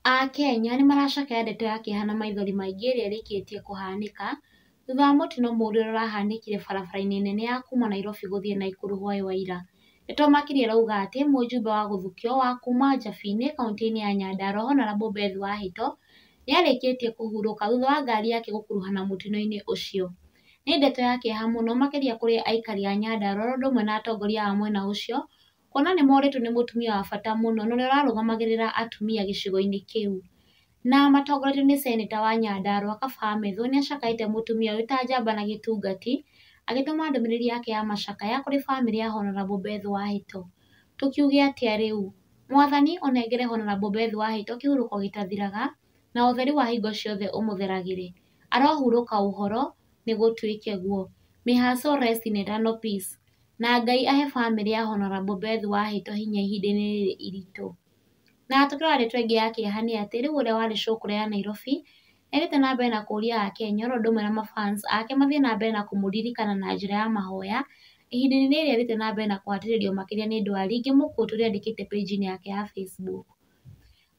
Akenya nĩmaracakaya ndeto ya kĩeha na maithori maingĩ ĩrĩa ĩrĩkĩtie kũhanĩka thutha wa mũtino mũru ũrĩa ũrahanĩkire barabara-inĩ nene ya kuma Nairobi gũthiĩ Naikuru hwaĩ wa ira. Ndeto makĩria ĩrauga atĩ mũjumbe wa gũthukio wa kuma Njabini kauntĩ-inĩ ya Nyandarua Honorable Beth Wahĩto nĩarĩkĩtie kũhurũka thutha wa ngari yake gũkuruhana mũtino-inĩ ũcio. Nĩ ndeto ya kĩeha mũno makĩria kũrĩ aikari a Nyandarua oro ũndũ ũmwe na atongoria a mwena ũcio kuona nĩ morĩtwo nĩ mũtumia wa bata mũno na ũrĩa ũrarũgamagĩrĩra atumia gĩcigo-inĩ kĩu. Na matongoretio nĩ seneta wa Nyandarua Kaba Methu nĩacakaĩte mũtumia ũyũ ta njamba na gĩtungati agĩtũma ndũmĩrĩri yake ya macakaya kũrĩ bamĩrĩ ya Honorable Beth Wahĩto. Tũkiuge atĩa rĩu? Mwathani onengere Honorable Beth Wahĩto kĩhurũko gĩtathiraga na ũtheri wa hingo ciothe ũmũtheragĩre. Arohurũka ũhoro nĩgũtuĩke guo. May her soul rest in eternal peace. Na Ngai ahe bamĩrĩ ya Honorable Beth Wahĩto hinya ihinda-inĩ rĩrĩ iritũ. Na tũkĩrora ndeto ĩngĩ ya kĩeha nĩ atĩ rĩu ũrĩa warĩ cũkũrũ ya Nairobi nĩathiĩte na mbere na kũria akenya oro ũndũ ũmwe na mafans ake mathiĩ na mbere na kũmũririkana na njĩra ya mahoya ihinda-inĩ rĩrĩ athiĩte na mbere na kũhatĩrĩrio makĩria nĩ ndwari ngĩmũquote ũrĩa andĩkĩte page-inĩ yake ya Facebook.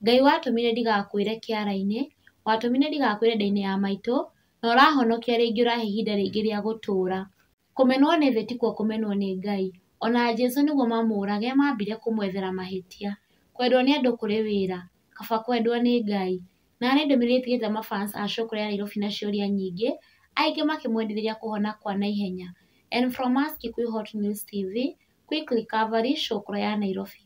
Ngai watũmire ndigakuĩre kĩara-inĩ, watũmire ndigakuĩre nda-inĩ ya maitũ, na ũrahonokia rĩngĩ ũrahe ihinda rĩngĩ rĩa gũtũũra. Kũmenwo nĩ thĩ tikuo kũmenwo nĩ Ngai. Ona Jesũ nĩguo mamũrage mambire kũmwethera mahĩtia. Kwendwo nĩ andũ kũrĩ wĩra, kaba kwendwo nĩ Ngai. Na nĩ ndũmĩrĩri ĩtigĩte mafans a cũkũrũ ya Nairobi na ciũria nyingĩ, aingĩ makĩmwendithĩria kũhona kwa naihenya. And from us Kikuyu Hot News TV, quick recovery cũkũrũ ya Nairobi.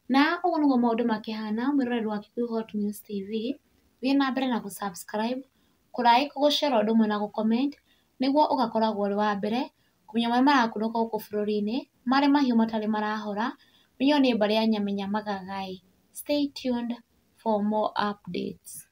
Na ũguo nĩguo maũndũ makĩhana mwĩroreri wa Kikuyu Hot News TV, thiĩ na mbere na gũ-subscribe, kũ-like, gũ-share ũndũ ũmwe na gũ-comment nĩguo ũgakoragwo ũrĩ wa mbere kũmenya marĩa marakunũka gũkũ bũrũri-inĩ, marĩ mahiũ matarĩ marahora, mĩnyoo nĩ mbarĩ ya Nyamenya Magagai. Stay tuned for more updates.